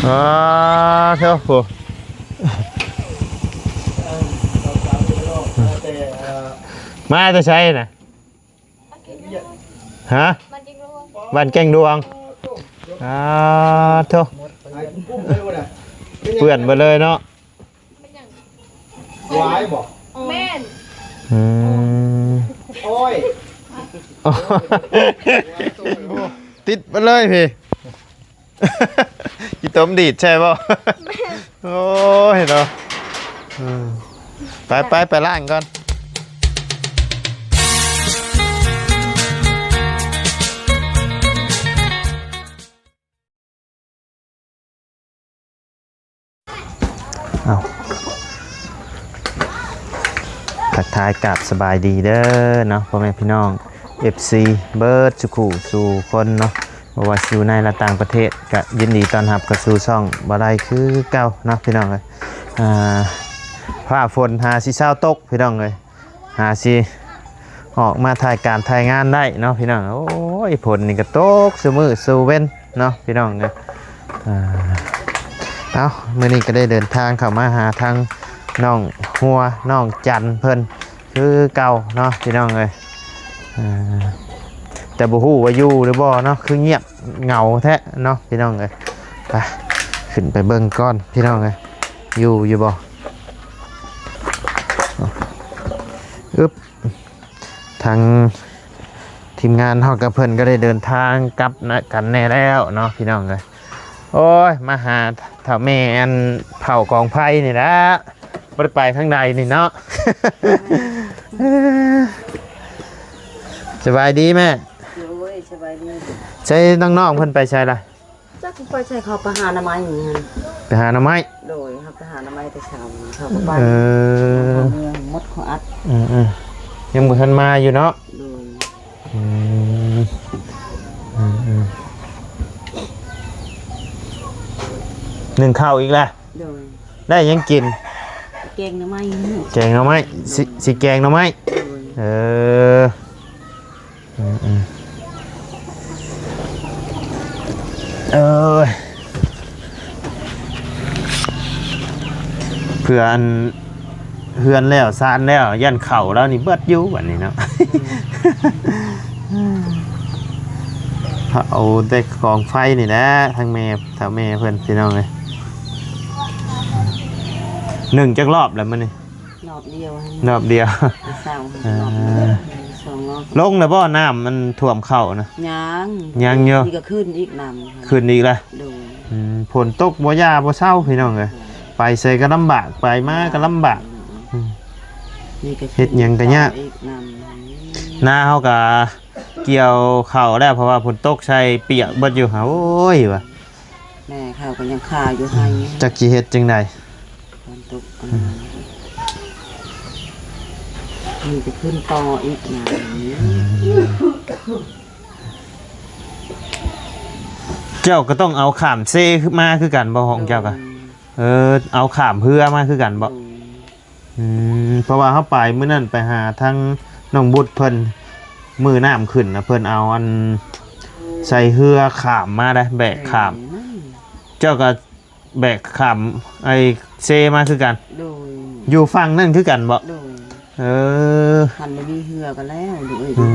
ອ້າໂທ້ ມາແຕ່ໃສນະ? ຮະ? ບ້ານແກ້ງດວງ. ອ້າໂທ້ ເປື້ອນເບິດເລີຍເນາະ. ວາຍບໍ່? ແມ່ນ. ອືມ ໂອ້ຍ ຕິດມາເລີຍພີ້. ຂີ້ຕົມດີດໃຊ່ບໍ່? ແມ່ນ. ໂອ້ຍເນາະ. ເອີ ໄປໆ ໄປລ້າງກ່ອນ. ເອົ້າ ທັກທາຍກາບສະບາຍດີເດີເນາະ ພໍ່ແມ່ພີ່ນ້ອງ ເອັຟຊີ ເບິດສູ່ຄູ່ສູ່ຄົນເນາະ ບໍ່ວ່າຊິຢູ່ໃນ ແລະ ຕ່າງປະເທດ ກະຍິນດີຕ້ອນຮັບເຂົ້າສູ່ຊ່ອງບໍ່ໄດ້ຄືເກົ່າເນາະ ພີ່ນ້ອງເອີຍ. ອ່າ ຟ້າຝົນຫາຊິເຊົາຕົກ ພີ່ນ້ອງເອີຍ. ຫາຊິອອກມາຖ່າຍການຖ່າຍງານໄດ້ເນາະພີ່ນ້ອງ. ໂອ້ຍ ຝົນນີ້ກໍຕົກຊຸມື້ຊຸເວັນເນາະພີ່ນ້ອງເອີຍ. ອ່າ ເອົ້າ ມື້ນີ້ກໍໄດ້ເດີນທາງເຂົ້າມາຫາທາງນ້ອງຫົວ ນ້ອງຈັນເພິ່ນຄືເກົ່າເນາະພີ່ນ້ອງເອີຍ. ອ່າ ແຕ່ບໍ່ຮູ້ວ່າຢູ່ຫຼືບໍ່ເນາະ ຄືງຽບ ເຫງົາແທ້ເນາະພີ່ນ້ອງເອີຍ. ໄປ ຂຶ້ນໄປເບິ່ງກ່ອນພີ່ນ້ອງເອີຍ ຢູ່ຢູ່ບໍ່? ອຶບ ທາງທີມງານເຮົາກັບເພິ່ນກໍໄດ້ເດີນທາງກັບນະ ກັນແດ່ແລ້ວເນາະພີ່ນ້ອງເອີຍ. ໂອ້ຍ ມາຫາເຖົ້າແມ່ອັນເຜົາກອງໄຟນີ້ແຫຼະ ບໍ່ໄດ້ໄປທາງໃດນີ້ເນາະ. ສະບາຍດີແມ່. ໂດຍ ສະບາຍດີ. ໃສນ້ອງໆເພິ່ນໄປໃສລະ? ຈັກໄປໃສ ເຂົາໄປຫາໜໍ່ໄມ້. ໄປຫາໜໍ່ໄມ້? ໂດຍ ເຂົາໄປຫາໜໍ່ໄມ້ແຕ່ເຊົ້າ ເຂົາກໍໄປ. ເອີ ເຂົາເມືອງໝົດ ເຂົາອັດ. ອືມໆ ຍັງບໍ່ທັນມາຢູ່ເນາະ? ໂດຍ. ອືມ ອືມໆ ໜຶ້ງເຂົ້າອີກລະ? ໂດຍ. ໄດ້ຫຍັງກິນ? ແກງໜໍ່ໄມ້. ແກງໜໍ່ໄມ້. ຊິ ຊິແກງໜໍ່ໄມ້? ໂດຍ. ເອີ ອືມໆ ເອີຍ ເພື່ອອັນ ເຮືອນແລ້ວຊານແລ້ວ ຢ້ານເຂົ້າລາວນີ້ເບິດຢູ່ບັດນີ້ເນາະ. ເຜົາແຕ່ກອງໄຟນີ້ແຫຼະ ທັງແມ່ ເຖົ້າແມ່ເພິ່ນ ພີ່ນ້ອງເອີຍ. ໜຶ້ງຈັກລອບແລ້ວມື້ນີ້? ລອບດຽວຫັ້ນ. ລອບດຽວ. ແຕ່ເຊົ້າ ເອີ ລອບໜຶ່ງ ສອງລອບ. ລົງແລ້ວບໍ່ ນ້ຳມັນຖ້ວມເຂົ້ານະ? ຍັງ ຍັງຢູ່. ນີ້ກໍຂຶ້ນອີກນ້ຳ. ຂຶ້ນອີກລະ? ໂດຍ. ອືມ ຝົນຕົກບໍ່ຢ່າບໍ່ເຊົາ ພີ່ນ້ອງເອີຍ. ໂດຍ. ໄປໃສກໍລຳບາກ ໄປມາກໍລຳບາກ. ອືມ ນີ້ກໍເຮັດຫຍັງກໍຍາກ. ນາເຮົາກໍກ່ຽວເຂົ້າແລ້ວ ເພາະວ່າຝົນຕົກໃສ່ປຽກເບິດຢູ່. ໂອ້ຍ ວ່າ ແມ່ເຂົາກໍຍັງຄາຢູ່ໄຮ່. ອືມ ຈັກຊິເຮັດຈັ່ງໃດ? ຝົນຕົກ. ອືມ ມີແຕ່ຂຶ້ນຕໍ່ອີກນະ. ອືມ ເຈົ້າກໍຕ້ອງເອົາຂ້າມເຊມາຄືກັນບໍ່ ຂອງເຈົ້າກະ? ໂດຍ. ເອີ ເອົາຂ້າມເຮືອມາຄືກັນບໍ່? ໂດຍ. ອືມ ເພາະວ່າເຮົາໄປມື້ນັ້ນ ໄປຫາທາງນ້ອງບຸດເພິ່ນ ມື້ນ້ຳຂຶ້ນນະ ເພິ່ນເອົາອັນ ໃສ່ເຮືອຂ້າມມາໄດ໋ ແບກຂ້າມ. ແມ່ນ. ເຈົ້າກໍແບກຂ້າມໄອ້ເຊມາຄືກັນ? ໂດຍ. ຢູ່ຝັ່ງນັ້ນຄືກັນບໍ່? ໂດຍ. ເອີ ຄັນບໍ່ມີເຮືອກໍແລ້ວລູກເອີຍ. ອືມ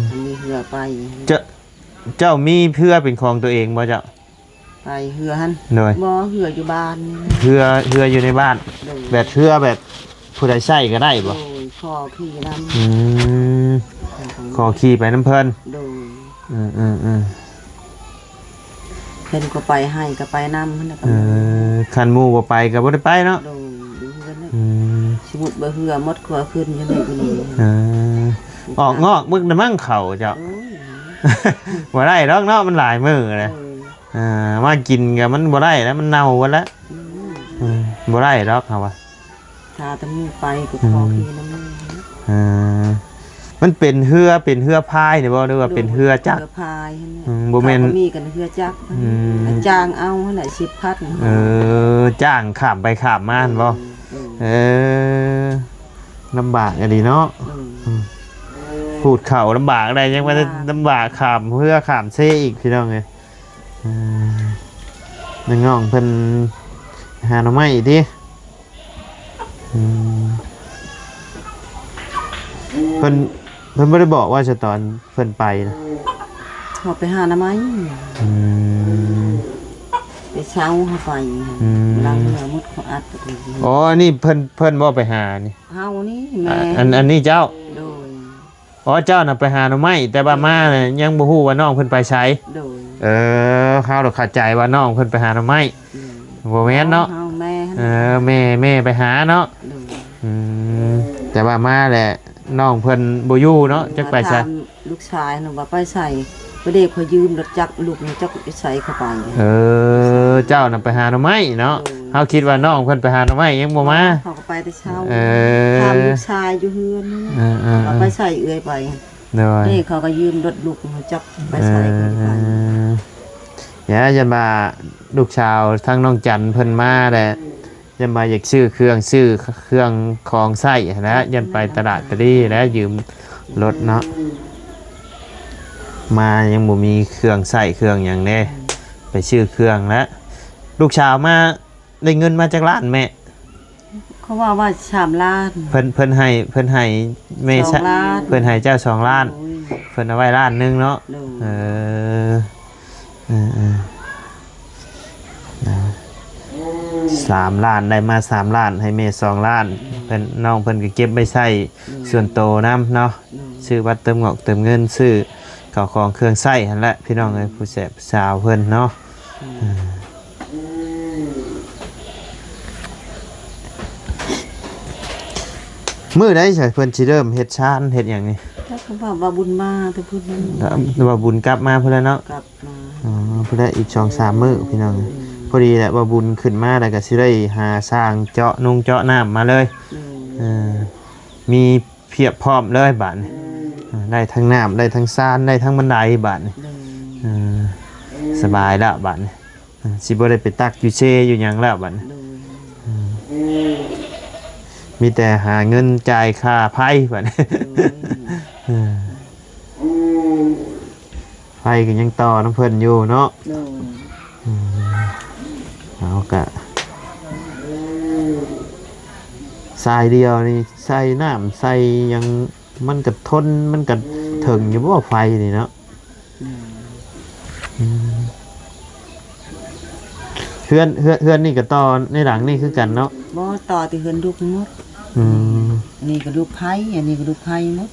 ຄັນມີເຮືອໄປ. ເຈົ້າ ເຈົ້າມີເຮືອເປັນຂອງຕົວເອງບໍ່ເຈົ້າ? ໄປເຮືອຫັ້ນ. ໂດຍ. ບໍ່ ເຮືອຢູ່ບ້ານ. ເຮືອ ເຮືອຢູ່ໃນບ້ານ. ໂດຍ. ແບບເຮືອແບບຜູ້ໃດໃຊ້ກໍໄດ້ບໍ່? ໂດຍ ຂໍຂີ່ນຳ. ອືມ ຂໍຂີ່ໄປນຳເພິ່ນ. ໂດຍ. ອືມໆໆ ເພິ່ນກໍໄປໃຫ້ກໍໄປນຳຫັ້ນນະ. ເອີ ຄັນໝູ່ບໍ່ໄປກໍບໍ່ໄດ້ໄປເນາະ. ໂດຍ ຢູ່ເຮືອນ. ອືມ ສົມມຸດວ່າເຮືອໝົດ ກໍຂຶ້ນຢູ່ນີ້. ເອີ ອອກງອກເບິ່ງນະມັ້ງເຂົາເຈົ້າ. ໂອ້ຍ ບໍ່ໄດ້ດອກເນາະ ມັນຫຼາຍມື້ແລ້ວ. ໂດຍ. ອ່າ ມາກິນກໍມັນບໍ່ໄດ້ແລ້ວ ມັນເນົ່າເບິດແລ້ວ. ອືມ ອືມ ບໍ່ໄດ້ດອກເຮົາວ່າ. ຖ້າແຕ່ໝູ່ໄປກໍ ອືມ ຂໍຂີ່ນຳໝູ່. ເອີ ມັນເປັນເຮືອ ເປັນເຮືອພາຍນີ້ບໍ່ ຫຼືວ່າເປັນເຮືອຈັກ? ໂດຍ ເຮືອພາຍຫັ້ນແຫຼະ. ອືມ ບໍ່ແມ່ນ ເຂົາກໍມີກັນເຮືອຈັກ. ອືມ ຈ້າງເອົາຫັ້ນແຫຼະ ສິບພັນ. ເອີ ຈ້າງຂ້າມໄປຂ້າມມາຫັ້ນບໍ່? ໂດຍ ໂດຍ. ເອີ ລຳບາກອີ່ຫຼີເນາະ. ໂດຍ. ອືມ ຂູດເຂົ້າລຳບາກໄດ໋ ຍັງວ່າ ລຳບາກ ລຳບາກຂ້າມເຮືອຂ້າມເຊອີກ ພີ່ນ້ອງເອີຍ. ອືມ ນ້ອງໆເພິ່ນຫາໜໍ່ໄມ້ຕິ? ອືມ ເພິ່ນ ເພິ່ນບໍ່ໄດ້ບອກວ່າຊະຕອນເພິ່ນໄປນະ? ເຂົາໄປຫາໜໍ່ໄມ້. ອືມ ໄປເຊົ້າເຂົາໄປ. ອືມ ຫຼັງເຮືອໝົດເຂົາອັດ. ອໍ ອັນນີ້ເພິ່ນ ເພິ່ນບໍ່ໄປຫານີ້? ເຮົານີ້ແມ່. ອັນ ອັນນີ້ເຈົ້າ? ໂດຍ. ອໍ ເຈົ້ານະໄປຫາໜໍ່ໄມ້ ແຕ່ວ່າມານະຍັງບໍ່ຮູ້ວ່ານ້ອງເພິ່ນໄປໃສ. ໂດຍ. ເອີ ເຮົາລະເຂົ້າໃຈວ່ານ້ອງເພິ່ນໄປຫາໜໍ່ໄມ້. ໂດຍ. ບໍ່ແມ່ນເນາະ. ເຮົາແມ່. ເອີ ແມ່ ແມ່ໄປຫາເນາະ. ໂດຍ. ອືມ ແຕ່ວ່າມາແຫຼະ ນ້ອງເພິ່ນບໍ່ຢູ່ເນາະ ຈັກໄປໃສ. ຖາມລູກຊາຍນະວ່າໄປໃສ ບໍ່ໄດ້ ຂ້ອຍຢືມລົດຈັກລູກຈັກໄປໃສເຂົາໄປ. ເອີ ເຈົ້ານະໄປຫາໜໍ່ໄມ້ເນາະ. ໂດຍ. ເຮົາຄິດວ່ານ້ອງເພິ່ນໄປຫາໜໍ່ໄມ້ ຍັງບໍ່ມາ. ເຂົາກໍໄປແຕ່ເຊົ້າ. ເອີ ຖາມລູກຊາຍຢູ່ເຮືອນ. ເອີໆໆ ວ່າໄປໃສເອື້ອຍໄປ. ໂດຍ. ນີ້ເຂົາກໍຢືມລົດລູກ ຈັກໄປໃສ ເອີ ເຂົາໄປ. ເອີ ຢ້ານວ່າລູກສາວທາງນ້ອງຈັນເພິ່ນມາແຫຼະ ຢ້ານວ່າຢາກຊື້ເຄື່ອງ ຊື້ເຄື່ອງຂອງໃຊ້ຫັ້ນນະ ຢ້ານໄປຕະຫຼາດຕະລີແຫຼະ ຢືມລົດເນາະ. ມາຍັງບໍ່ມີເຄື່ອງໃຊ້ເຄື່ອງຫຍັງເດ້ ໄປຊື້ເຄື່ອງແຫຼະ. ລູກສາວມາ ໄດ້ເງິນມາຈັກລ້ານແມ່? ເຂົາວ່າວ່າສາມລ້ານ. ເພິ່ນ ເພິ່ນໃຫ້ ເພິ່ນໃຫ້ແມ່ ສອງລ້ານ. ເພິ່ນໃຫ້ເຈົ້າສອງລ້ານ. ໂດຍ. ເພິ່ນເອົາໄວ້ລ້ານໜຶ່ງເນາະ. ໂດຍ. ເອີ ເອີ ເອີ ນະ ສາມລ້ານ ໄດ້ມາສາມລ້ານ ໃຫ້ແມ່ສອງລ້ານ. ໂດຍ. ເພິ່ນ ນ້ອງເພິ່ນກໍເກັບໄວ້ໃຊ້ ໂດຍ ສ່ວນໂຕນຳເນາະ. ໂດຍ. ຊື້ບັດເຕີມງອກເຕີມເງິນ ຊື້ເຂົ້າຂອງເຄື່ອງໃຊ້ຫັ້ນແຫຼະ ພີ່ນ້ອງເອີຍ ຜູ້ແສບສາວເພິ່ນເນາະ. ອືມ ມື້ໃດໃສເພິ່ນຊິເລີ່ມເຮັດຊານເຮັດຫຍັງນີ້? ແຕ່ເຂົາວ່າ ວ່າບຸນມາແຕ່ພຸ້ນ ວ່າບຸນກັບມາພຸ້ນແຫຼະເນາະ. ກັບມາ ອໍ ພຸ້ນແຫຼະ ອີກສອງສາມມື້ ພີ່ນ້ອງ. ອືມ ພໍດີແຫຼະ ວ່າບຸນຂຶ້ນມາແລ້ວກໍຊິໄດ້ຫາຊ່າງເຈາະນົງເຈາະນ້ຳມາເລີຍ. ອືມ ເອີ ມີ ພຽບພ້ອມເລີຍບາດນີ້. ອືມ ໄດ້ທັງນ້ຳ ໄດ້ທັງຊານ ໄດ້ທັງບັນໄດບາດນີ້. ໂດຍ. ເອີ ສະບາຍແລ້ວບາດນີ້. ເອີ ຊິບໍ່ໄດ້ໄປຕັກຢູ່ເຊຢູ່ຫຍັງແລ້ວບາດນີ້. ໂດຍ. ອືມ ມີແຕ່ຫາເງິນຈ່າຍຄ່າໄຟບາດນີ້. ໂດຍ. ເອີ ໄຟກໍຍັງຕໍ່ນຳເພິ່ນຢູ່ເນາະ. ໂດຍ. ອືມ ເຮົາກະສາຍດຽວນີ້ ໃສ່ນ້ຳໃສ່ຫຍັງ ມັນກະທົນ ມັນກະເຖິງຢູ່ບໍ່ໄຟນີ້ເນາະ? ໂດຍ. ອືມ ເຮືອນ ເຮືອນ ເຮືອນນີ້ກະຕໍ່ໃນຫຼັງນີ້ຄືກັນເນາະ? ບໍ່ ຕໍ່ແຕ່ເຮືອນລູກໝົດ. ອືມ ອັນນີ້ກະລູກໃຜ ອັນນີ້ກະລູກໃຜໝົດ.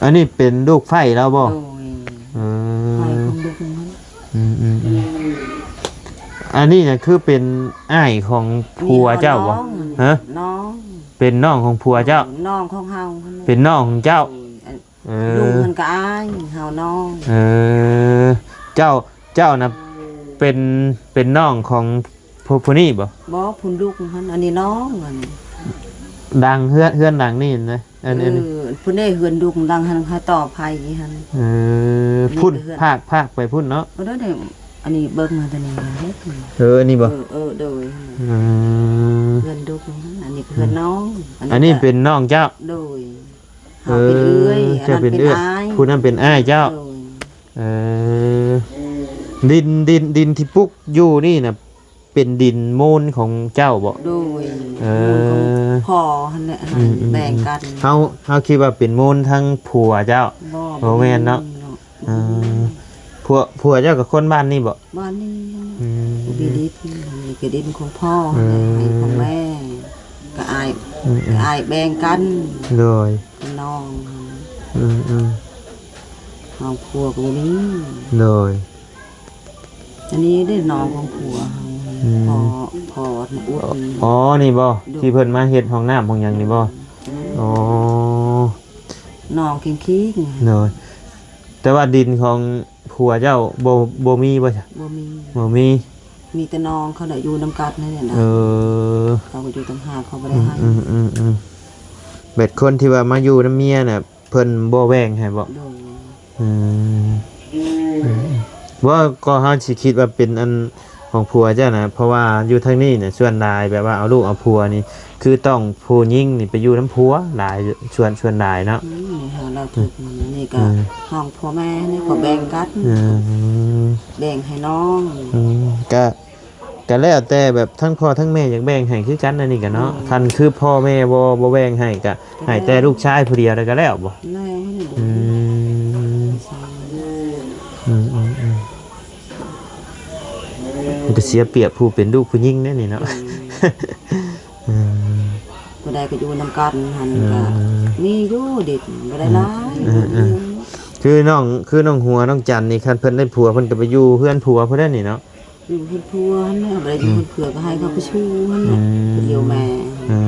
ອັນນີ້ເປັນລູກໃພ້ລາວບໍ່? ໂດຍ. ເອີ ໃພ້ຂອງລູກມັນ. ອືມໆ ອັນນີ້ນະຄືເປັນອ້າຍຂອງຜົວເຈົ້າບໍ່? ນ້ອງ. ຮະ? ນ້ອງ. ເປັນນ້ອງຂອງຜົວເຈົ້າ? ນ້ອງຂອງເຮົາ. ເປັນນ້ອງຂອງເຈົ້າ? ໂດຍ. ເອີ ລຸງມັນກະອ້າຍເຮົານ້ອງ. ເອີ ເຈົ້າ ເຈົ້ານະເປັນ ເປັນນ້ອງຂອງຜູ້ ຜູ້ນີ້ບໍ່? ບໍ່ ພຸ້ນລູກມັນ ອັນນີ້ນ້ອງ. ອັນນີ້ດັງເຮືອນ ເຮືອນຫຼັງນີ້ນະ. ອັນ ເອີ ອັນນີ້ ພຸ້ນເດ້ ເຮືອນລູກຫຼັງຫັ້ນ ຫາຕໍ່ໄຜຫັ້ນ. ເອີ ພຸ້ນ ພາກ ພາກໄປພຸ້ນເນາະ. ເອີ ອັນນີ້ເບິ່ງມາແຕ່ນີ້. ເອີ ອັນນີ້ບໍ່? ເອີ ເອີ ໂດຍ. ອືມ ເຮືອນລູກຫັ້ນ ອັນນີ້ເຮືອນນ້ອງ. ອັນນີ້ເປັນນ້ອງເຈົ້າ? ໂດຍ. ເຮົາເປັນເອື້ອຍ ເອີ ອັນນັ້ນເປັນເອື້ອຍ ຜູ້ນັ້ນເປັນອ້າຍເຈົ້າ. ໂດຍ. ເອີ ດິນ ດິນ ດິນທີ່ປຸກຢູ່ນີ້ນະ ເປັນດິນມູນຂອງເຈົ້າບໍ່? ໂດຍ. ເອີ ມູນຂອງພໍ່ຫັ້ນແຫຼະ. ອືມໆໆ ແບ່ງກັນ. ເຮົາ ເຮົາຄິດວ່າເປັນມູນທາງຜົວເຈົ້າ. ບໍ່ ບໍ່ແມ່ນເນາະ. ບໍ່ແມ່ນເນາະ. ເອີ ຜົວ ຜົວເຈົ້າກະຄົນບ້ານນີ້ບໍ່? ບ້ານນີ້. ອືມ ຢູ່ດິນນີ້ກະດິນຂອງພໍ່. ເອີ ໃຫ້ຂອງແມ່ ກະອ້າຍ ອືມໆ ກະອ້າຍແບ່ງກັນ. ໂດຍ. ນ້ອງ. ອືມໆ ນ້ອງຜົວກະບໍ່ມີ. ໂດຍ. ອັນນີ້ເດ້ນ້ອງຂອງຜົວເຮົາ. ອືມ ພໍ່ ພໍ່ນະອຸດ. ອໍ ນີ້ບໍ່? ໂດຍ. ທີ່ເພິ່ນມາເຮັດຫ້ອງນ້ຳຫ້ອງຫຍັງນີ້ບໍ່? ໂດຍ. ອໍ ນ້ອງຄີງໆ. ໂດຍ. ແຕ່ວ່າດິນຂອງຜົວເຈົ້າບໍ່ ບໍ່ມີບໍ່? ບໍ່ມີ ບໍ່ມີ. ມີແຕ່ນ້ອງເຂົານະຢູ່ນຳກັນນັ້ນແຫຼະນະ. ເອີ ເຂົາກະຢູ່ຕ່າງຫາກ ເຂົາບໍ່ໄດ້ໃຫ້. ອືມໆໆ ແບບຄົນທີ່ວ່າມາຢູ່ນຳເມຍນະ ເພິ່ນບໍ່ແບ່ງໃຫ້ບໍ່? ໂດຍ. ອືມ ບໍ່ ກໍເຮົາຊິຄິດວ່າເປັນອັນຂອງຜົວເຈົ້ານະ ເພາະວ່າຢູ່ທາງນີ້ນະ ສ່ວນຫຼາຍແບບວ່າເອົາລູກເອົາຜົວນີ້ ຄືຕ້ອງຜູ້ຍິງນີ້ໄປຢູ່ນຳຜົວຫຼາຍ ສ່ວນ ສ່ວນຫຼາຍເນາະ. ອືມ ນີ້ເຮົາເວົ້າຖືກ ນີ້ກະ ອືມ ຂອງພໍ່ແມ່ນີ້ ເຂົາແບ່ງກັນ. ອືມ ແບ່ງໃຫ້ນ້ອງ. ອືມ ກະ ກໍແລ້ວແຕ່ແບບທັງພໍ່ທັງແມ່ຢາກແບ່ງໃຫ້ຄືກັນ ອັນນີ້ກໍເນາະ. ອືມ ຄັນຄືພໍ່ແມ່ບໍ່ ບໍ່ແບ່ງໃຫ້ ກໍ ກໍ ໃຫ້ແຕ່ລູກຊາຍຜູ້ດຽວ ແລ້ວກໍແລ້ວບໍ່? ແລ້ວຫັ້ນແຫຼະ. ອືມ ອືມໆໆ ມັນກໍເສຍປຽບຜູ້ເປັນລູກຜູ້ຍິງເດ້ນີ້ເນາະ. ອືມ ອືມ ຜູ້ໃດກໍຢູ່ນຳກັນຫັ້ນ ອືມ ກໍມີຢູ່ດິ ບໍ່ໄດ້ຫຼາຍ. ອືມໆໆ ຄືນ້ອງ ຄືນ້ອງຫົວ ນ້ອງຈັນນີ້ ຄັນເພິ່ນໄດ້ຜົວ ເພິ່ນກໍໄປຢູ່ເຮືອນຜົວພຸ້ນແຫຼະນີ້ເນາະ. ຢູ່ເຮືອນຜົວຫັ້ນແຫຼະ ບໍ່ໄດ້ຢູ່ເຮືອນເພື່ອ ກໍໃຫ້ເຂົາໄປສູ່ຫັ້ນແຫຼະ ອືມ ຜູ້ດຽວແມ່. ເອີ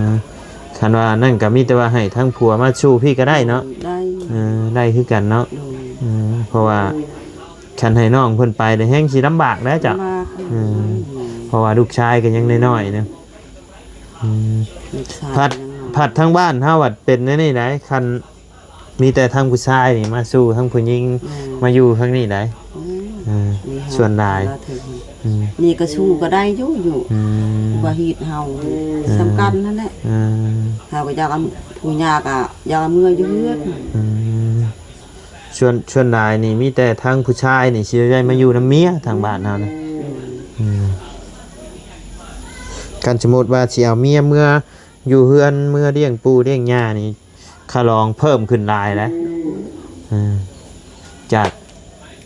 ຄັນວ່ານັ້ນກໍມີແຕ່ວ່າໃຫ້ທາງຜົວມາສູ່ພີ້ກໍໄດ້ເນາະ. ໄດ້ ເອີ ໄດ້ຄືກັນເນາະ. ໂດຍ ອືມ ເພາະວ່າຄັນໃຫ້ນ້ອງເພິ່ນໄປ ແລ້ວແຮ່ງຊິລຳບາກແລ້ວເຈົ້າ. ລຳບາກ ເອີ ອືມ ເພາະວ່າລູກຊາຍກໍຍັງນ້ອຍໆນະ. ອືມ ລູກຊາຍ ພັດ ຍັງນ້ອຍ ພັດທາງບ້ານເຮົາບັດເປັນແນວນີ້ໃດ໋ ຄັນ ມີແຕ່ທາງຜູ້ຊາຍນີ້ມາສູ່ທາງຜູ້ຍິງ ອືມ ມາຢູ່ທາງນີ້ໄດ໋. ອືມ ເອີ ມີເຮົາ ສ່ວນຫຼາຍ ອືມ ນີ້ກໍສູ່ກໍໄດ້ຢູ່ ຢູ່ ອືມ ວ່າຮີດເຮົາ ເອີ ສ່ຳກັນຫັ້ນແຫຼະ. ເອີ ເຮົາກໍຢາກເອົາ ຜູ້ຍ່າກໍຢາກເອົາເມືອຢູ່ເຮືອນ. ອືມ ສ່ວນ ສ່ວນຫຼາຍນີ້ມີແຕ່ທາງຜູ້ຊາຍນີ້ຊິໄດ້ມາຢູ່ນຳເມຍ ທາງບ້ານເຮົານະ. ອືມ ອືມ ຄັນສົມມຸດວ່າຊິເອົາເມຍເມືອ ຢູ່ເຮືອນເມືອລ້ຽງປູ່ລ້ຽງຍ່ານີ້ ຄ່າລອງເພີ່ມຂຶ້ນຫຼາຍແລ້ວ. ອືມ ຈາກ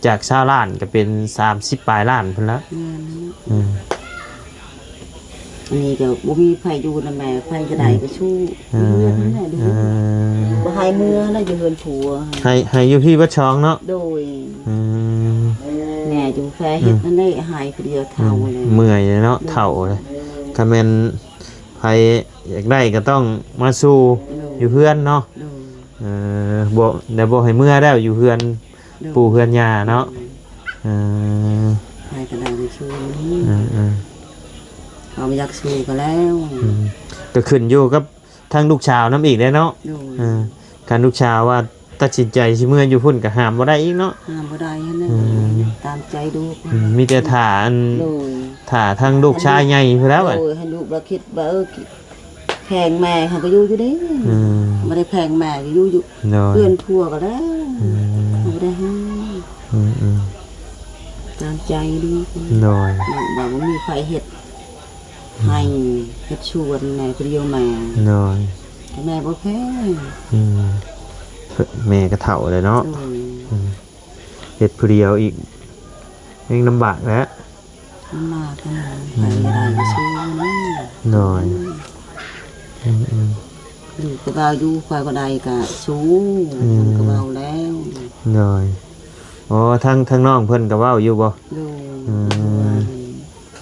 ຈາກຊາວລ້ານກໍເປັນສາມສິບປາຍລ້ານພຸ້ນລະ. ແມ່ນ ອືມ ອັນນີ້ກໍບໍ່ມີໃຜຢູ່ນຳແມ່ ໃຜຈະໄດ້ ອືມ ໄປສູ່ ເອີ ເຮືອນນັ້ນແຫຼະ ເອີ ບໍ່ໃຫ້ເມືອນະ ຢູ່ເຮືອນຜົວ ໃຫ້ ໃຫ້ຢູ່ພີ້ເບິດຊ່ອງເນາະ. ໂດຍ ອືມ ແມ່ຢູ່ແພເຮັດ ອືມ ນັ້ນແຫຼະ ໃຫ້ຜູ້ດຽວເຖົ້າ ອືມ ແລ້ວ ເມື່ອຍເນາະ ໂດຍ ເຖົ້າແລ້ວ ຄັນແມ່ນ ໃຜຢາກໄດ້ກໍຕ້ອງມາສູ່ ໂດຍ ຢູ່ເຮືອນເນາະ. ໂດຍ ເອີ ບໍ່ ແລ້ວບໍ່ໃຫ້ເມືອແລ້ວ ຢູ່ເຮືອນ ໂດຍ ປູ່ເຮືອນຍ່າເນາະ. ໂດຍ ເອີ ໃຜກໍໄດ້ມາສູ່ ເອີໆ ເຮົາບໍ່ຢາກສູ່ກໍແລ້ວ. ອືມ ກໍຂຶ້ນຢູ່ກັບ ທາງລູກສາວນຳອີກເດ້ເນາະ. ໂດຍ ເອີ ຄັນລູກສາວວ່າຕັດສິນໃຈຊິເມືອຢູ່ພຸ້ນກໍຫ້າມບໍ່ໄດ້ອີກເນາະ. ຫ້າມບໍ່ໄດ້ຫັ້ນແຫຼະ. ອືມ ຕາມໃຈລູກ. ອືມ ມີແຕ່ຖ້າອັນ ໂດຍ ຖ້າທາງລູກຊາຍໃຫຍ່ພຸ້ນແລ້ວ. ໂດຍ ໃຫ້ລູກວ່າຄິດວ່າ ເອີ ແພງແມ່ເຮົາກໍຢູ່ຢູ່ເດ້. ອືມ ບໍ່ໄດ້ແພງແມ່ ຢູ່ ຢູ່ ໂດຍ ເຮືອນຜົວກໍໄດ້. ອືມ ບໍ່ໄດ້ຫ້າມ. ອືມໆ ຕາມໃຈລູກ. ໂດຍ ລູກວ່າບໍ່ມີໃຜເຮັດ ໃຫ້ເຮັດສວນແມ່ຜູ້ດຽວແມ່. ໂດຍ ແຕ່ແມ່ບໍ່ແພງ. ອືມ ແມ່ກໍເຖົ້າແລ້ວເນາະ. ໂດຍ ອືມ ເຮັດຜູ້ດຽວອີກ ແຮ່ງລຳບາກແຫຼະ. ລຳບາກຂະໜາດ ອືມ ໃຜກໍໄດ້ມາສູ່ນະ. ໂດຍ ອືມໆ ລູກກໍເວົ້າຢູ່ ຂ້ອຍບໍ່ໄດ້ກໍສູ້. ອືມ ມັນກໍເວົ້າແລ້ວ. ໂດຍ ໂອ້ ທາງ ທາງນ້ອງເພິ່ນກໍເວົ້າຢູ່ບໍ່? ໂດຍ ອືມ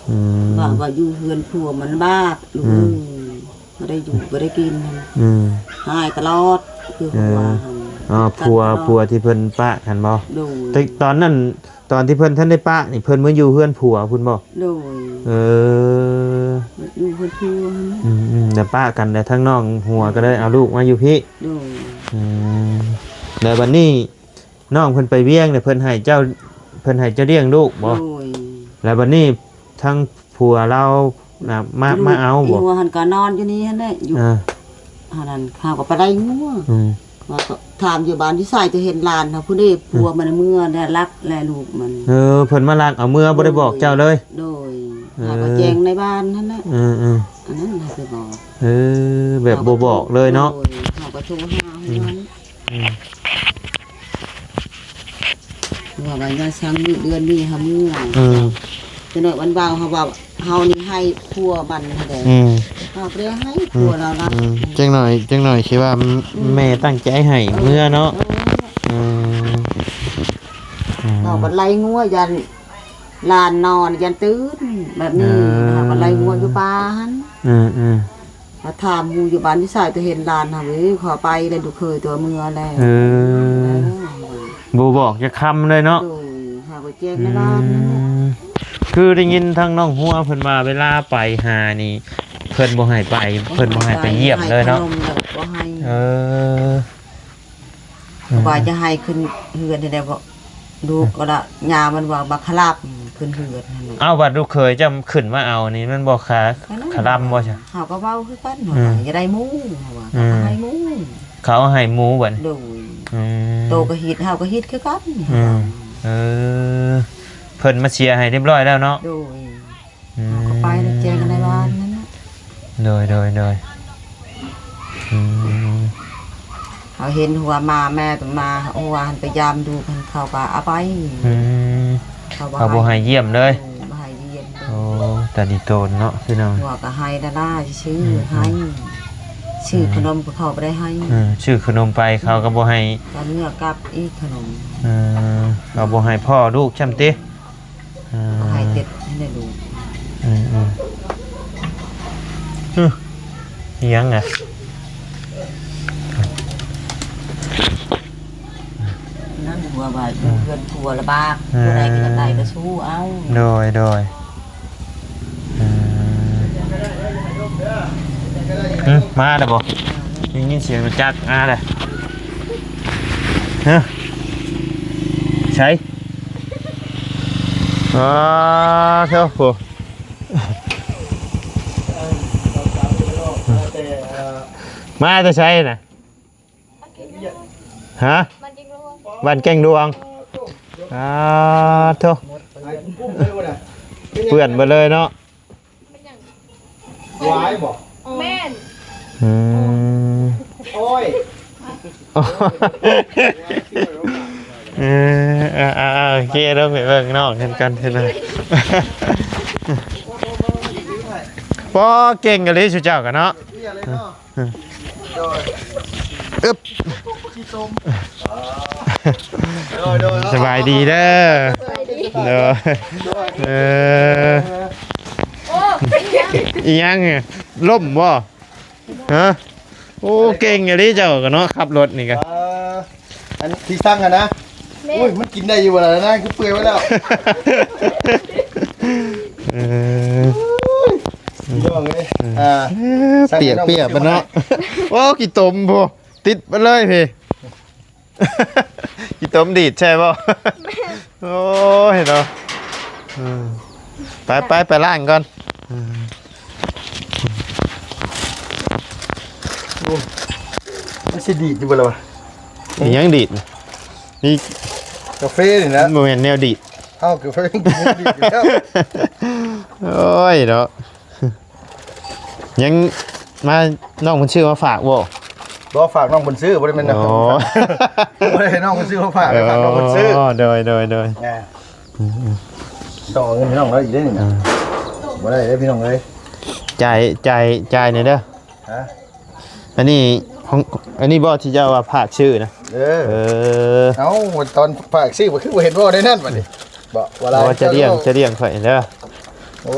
ອືມ ວ່າ ວ່າຢູ່ເຮືອນຜົວມັນລຳບາກ ລູກເອີຍ. ອືມ ບໍ່ໄດ້ຢູ່ ບໍ່ໄດ້ກິນ. ອືມ ຮ້າຍຕະຫຼອດ ຄືເພິ່ນວ່າ. ເອີ ອໍ ຜົວ ຜົວທີ່ເພິ່ນປະຫັ້ນບໍ່? ໂດຍ ແຕ່ຕອນນັ້ນ ຕອນທີ່ເພິ່ນທັນໄດ້ປະນີ້ ເພິ່ນມາຢູ່ເຮືອນຜົວພຸ້ນບໍ່? ໂດຍ ເອີ ຢູ່ເຮືອນຜົວຫັ້ນ. ອືມໆ ແລ້ວປະກັນ ແລ້ວທາງນ້ອງຫົວກໍເລີຍເອົາລູກມາຢູ່ພີ້. ໂດຍ ອືມ ແລ້ວບັດນີ້ ນ້ອງເພິ່ນໄປວຽງນີ້ ເພິ່ນໃຫ້ເຈົ້າ ເພິ່ນໃຫ້ເຈົ້າລ້ຽງລູກບໍ່? ໂດຍ ແລ້ວບັດນີ້ທາງຜົວລາວນະ ມາ ມາເອົາບໍ່? ອີຫົວຫັ້ນກໍນອນຢູ່ນີ້ຫັ້ນແຫຼະ ຢູ່ ອ່າ ຫັ້ນນັ້ນ ເຮົາກໍໄປໄລ່ງົວ. ອືມ ວ່າກໍຖາມຢູ່ບ້ານຢູ່ໃສ ຈະເຫັນຫຼານເຮົາພຸ້ນເດ້. ອືມ ຜົວມັນເມືອແລ້ວ ລັກແລ້ວລູກມັນ. ເອີ ເພິ່ນມາລັກເອົາເມືອ ບໍ່ໄດ້ບອກເຈົ້າເລີຍ? ໂດຍ ເອີ ເຮົາກໍແຈ້ງໃນບ້ານຫັ້ນແຫຼະ. ເອີໆ ອັນນັ້ນເຮົາໄປບອກ. ເອີ ແບບບໍ່ບອກເລີຍເນາະ. ໂດຍ ເຮົາກໍໂທຫາເຮົາ. ອືມ ອືມ ວ່າວ່າຢ່າສັ່ງມື້ເດືອນນີ້ຫາມື້. ອືມ ຈັກໜ້ອຍວັນເວົ້າເຮົາວ່າເຮົານີ້ໃຫ້ຜົວມັນຫັ້ນແຫຼະ. ອືມ ເຮົາບໍ່ໄດ້ໃຫ້ຜົວລາວນະ. ອືມ ຈັກໜ້ອຍ ຈັກໜ້ອຍຊິວ່າ ອືມ ແມ່ຕັ້ງໃຈໃຫ້ເມືອເນາະ. ເອີ ອືມ ອືມ ເຮົາກໍໄລ່ງົວຢ້ານຫຼານນອນ ຢ້ານຕື່ນແບບນີ້. ເອີ ເຮົາກໍໄລ່ງົວຢູ່ປ່າຫັ້ນ. ອືມໆ ມາຖາມໝູ່ຢູ່ບ້ານຢູ່ໃສ ຈະເຫັນຫຼານເຮົາເດ້. ຂໍໄປແລ້ວລູກເຂີຍຕົວເມືອແລ້ວ. ເອີ ເອີ ບໍ່ບອກຈັກຄຳເລີຍເນາະ. ໂດຍ ຫາໄປແຈ້ງໃນບ້ານນັ້ນແຫຼະ. ອືມ ຄືໄດ້ຍິນທາງນ້ອງຫົວເພິ່ນວ່າ ເວລາໄປຫານີ້ ເພິ່ນບໍ່ໃຫ້ໄປ ເພິ່ນບໍ່ໃຫ້ໄປຢ້ຽມເລີຍເນາະ. ໃຫ້ຂະໜົມແລ້ວບໍ່ໃຫ້. ເອີ ອືມ ວ່າຈະໃຫ້ຂຶ້ນເຮືອນນີ້ແຫຼະ ລູກກໍລະຍາມັນວ່າບັກຂະລາບຂຶ້ນເຮືອນຫັ້ນແຫຼະ. ເອົ້າ ບັດລູກເຂີຍຈຳຂຶ້ນມາເອົານີ້ ມັນບໍ່ຄະ ຄະລຳບໍ່ຊະ? ເຮົາກໍເວົ້າຄືກັນ ອືມ ວ່າຢາກໄດ້ໝູ ເຮົາວ່າ ອກໍໃຫ້ໝູ. ເຂົາໃຫ້ໝູບັດນີ້. ໂດຍ ອືມ ໂຕກໍຮີດ ເຮົາກໍຮີດຄືກັນ. ອືມ ເອີ ເພິ່ນມາເຊຍໃຫ້ຮຽບຮ້ອຍແລ້ວເນາະ. ໂດຍ ອືມ ເຮົາກໍ ໄປແລ້ວແຈ້ງໃນບ້ານນັ້ນນະ. ໂດຍ ໂດຍ ໂດຍ ອືມ ເຮົາເຫັນຫົວໝາແມ່ຕົວໝາຫົວຫັ້ນໄປຢາມດູກຫັ້ນ ເຂົາກໍເອົາໄປ. ອືມ ເຂົາບໍ່ ເຂົາບໍ່ໃຫ້ ໃຫ້ຢ້ຽມເລີຍ. ໂດຍ ບໍ່ໃຫ້ຢ້ຽມເລີຍ. ໂອ້ ຕາດີໂຕນເນາະພີ່ນ້ອງ. ຫົວກໍໄຫ້ດາໆຊື່ໆ ອືມ ໄຫ້ ອືມ ຊື້ ອືມ ຂະໜົມກໍເຂົາບໍ່ໄດ້ໃຫ້. ເອີ ຊື້ຂະໜົມໄປເຂົາກໍບໍ່ໃຫ້ ກໍເມືອກັບອີກຂະໜົມ. ເອີ ເຂົາບໍ່ໃຫ້ພໍ່ລູກຊ້ຳຕິ? ອ່າ ໃຫ້ເຕັດໃຫ້ໄດ້ລູກ. ອືມໆ ຫຶ ອີຫຍັງນະ? ນັ້ນ ຫົວວ່າຢູ່ເຮືອນຜົວລະບາກ ເອີ ຜູ້ໃດກໍຢາກໄດ້ກໍສູ້ເອົາ. ໂດຍ ໂດຍ ອືມ ຫຶ ມາແລ້ວບໍ່? ໄດ້ຍິນສຽງລົດຈັກມາແລ້ວ. ຮະ ໃສ? ອ້າ ໂທ້ ມາແຕ່ໃສນະ? ຮະ? ບ້ານແກ້ງດວງ. ອ້າ ໂທ້ ເປື້ອນເບິດເລີຍເນາະ. ວາຍບໍ່? ແມ່ນ. ອືມ ໂອ້ຍ ເອີ ເອີ ເອີ ໂອເຄ ລົງໄປເບິ່ງນ້ອງກັນກ່ອນເທື່ອໜຶ່ງ. ປໍ ເກັ່ງອີ່ຫຼີຊຸເຈົ້າກະເນາະ. ອຶບ ໂດຍ ໂດຍ ສະບາຍດີເດີ. ສະບາຍດີ ໂດຍ ໂດຍ ເອີ ອີ່ຫຍັງ ລົ້ມບໍ່? ຮະ ໂອ້ ເກັ່ງອີ່ຫຼີເຈົ້າກະເນາະ ຂັບລົດນີ້ກະ. ເອີ ອັນທີ່ສັ່ງຫັ້ນນະ. ແມ່ນ. ໂອ້ຍ ມັນກິນໄດ້ຢູ່ບໍ່ລະນາງ ຄືເປື່ອຍໄວ້ແລ້ວ. ເອີ ໂອ້ຍ ພີ່ນ້ອງເອີຍ ອືມ ອ່າ ເປີຍກໆ ເນາະ. ໂອ້ ຂີ້ຕົມພຸ້ນ ຕິດມາເລີຍພີ້. ຂີ້ຕົມດີດໃຊ່ບໍ່? ແມ່ນ. ໂອ້ຍເນາະ ອືມ ໄປ ໄປ ໄປລ້າງກ່ອນ. ອືມ ໂອ້ ມັນຊິດີດຢູ່ບໍ່ລະວະ? ອີຫຍັງດີດ? ນີ້ກາເຟນີ້ນະ. ບໍ່ແມ່ນແນວດີດ. ເອົ້າ ກາເຟດີດຢູ່ແລ້ວ. ໂອ້ຍເນາະ. ຍັງມາ ນ້ອງເພິ່ນຊື້ມາຝາກບໍ່? ບໍ່ ຝາກນ້ອງເພິ່ນຊື້ ບໍ່ໄດ້ແມ່ນ. ອໍ ບໍ່ໄດ້ໃຫ້ນ້ອງເພິ່ນຊື້ມາຝາກ ເອີ ຝາກນ້ອງເພິ່ນຊື້. ອໍ ໂດຍ ໂດຍ ໂດຍ ອ່າ ອືມໆ ຕ້ອງເອົາເງິນໃຫ້ນ້ອງລາວອີກເດ້ນີ້ນະ. ອ່າ ບໍ່ໄດ້ເດ້ພີ່ນ້ອງເອີຍ. ຈ່າຍ ຈ່າຍ ຈ່າຍແດ່ເດີ. ຮະ? ອັນນີ້ຂອງ ອັນນີ້ບໍ່ທີ່ເຈົ້າວ່າຝາກຊື້ນະ? ເອີ ເອີ ເອົ້າ ຕອນຝາກຊື້ບໍ່ຄືບໍ່ເຫັນເວົ້າໃນນັ້ນບັດນີ້. ບໍ່ ວ່າ ວ່າຈະລ້ຽງ ຈະລ້ຽງຂ້ອຍເດີ.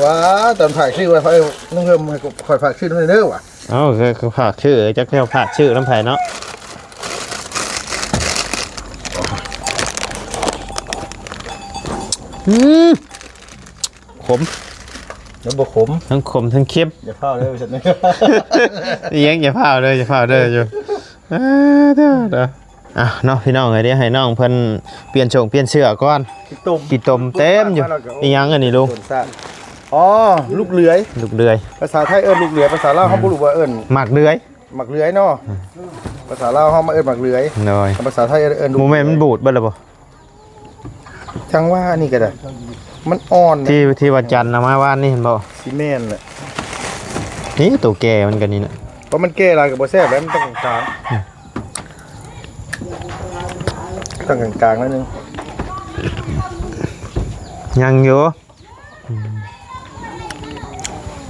ວ່າຕອນຝາກຊື້ວ່າ ເອີ ນ້ອງເພິ່ນໃຫ້ຂ້ອຍຝາກຊື້ນຳເດີວ່າ. ເອົ້າ ຄື ຄືຝາກຊື້ ຈັກແນວຝາກຊື້ນຳໃຜເນາະ. ອືມ ຂົມ ມັນບໍ່ຂົມ ທັງຂົມທັງເຄັມ. ຢ່າຟ້າວເດີ ວ່າຊັ້ນ. ອີຫຍັງ ຢ່າຟ້າວເດີ ຢ່າຟ້າວເດີຢູ່. ເອີ ເດີ ເດີ ອ່ະເນາະ ພີ່ນ້ອງເອີຍ ດຽວໃຫ້ນ້ອງເພິ່ນປ່ຽນໂສງປ່ຽນເສື້ອກ່ອນ. ຂີ້ຕົມ ຂີ້ຕົມເຕັມຢູ່. ອີຫຍັງອັນນີ້ລຸງ? ອໍ ລູກເດືອຍ. ລູກເດືອຍ ພາສາໄທເອີ້ນລູກເດືອຍ ພາສາລາວເຮົາ ອືມ ບໍ່ຮູ້ວ່າເອີ້ນ ໝາກເດືອຍ. ໝາກເດືອຍເນາະ. ອືມ ພາສາລາວເຮົາມາເອີ້ນໝາກເດືອຍ. ໂດຍ ພາສາໄທເອີ້ນ ເອີ້ນລູກເດືອຍ. ບໍ່ແມ່ນມັນບູດເບິດແລ້ວບໍ່? ຈັ່ງວ່າອັນນີ້ກໍໄດ້ ມັນອ່ອນນະ. ທີ່ ທີ່ວ່າຈັນເອົາມາວານນີ້ເຫັນບໍ່? ຊິແມ່ນແຫຼະ. ນີ້ໂຕແກ່ມັນກໍນີ້ນະ. ເພາະມັນແກ່ຫຼາຍກໍບໍ່ແຊບແລ້ວ ມັນຕ້ອງກາງໆ. ອືມ ຕ້ອງກາງໆໜ້ອຍໜຶ່ງ. ຍັງຢູ່. ອືມ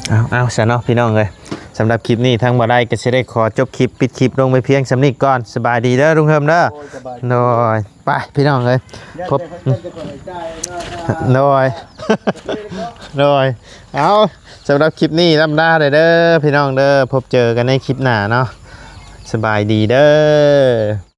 ເອົາ ເອົາ ຊະເນາະ ພີ່ນ້ອງເອີຍ ສຳລັບຄລິບນີ້ທາງບໍ່ໄດ້ກໍຊິໄດ້ຂໍຈົບຄລິບ ປິດຄລິບລົງໄປພຽງສ່ຳນີ້ກ່ອນ. ສະບາຍດີເດີລຸງເຮີມເດີ. ໂດຍ ສະບາຍດີ. ໂດຍ ໄປ ພີ່ນ້ອງເອີຍ ພົບ ໂດຍ ໂດຍ ເອົາ ສຳລັບຄລິບນີ້ລ່ຳລາເດີ ເດີ ພີ່ນ້ອງເດີ ພົບເຈີກັນໃນຄລິບໜ້າເນາະ. ສະບາຍດີເດີ.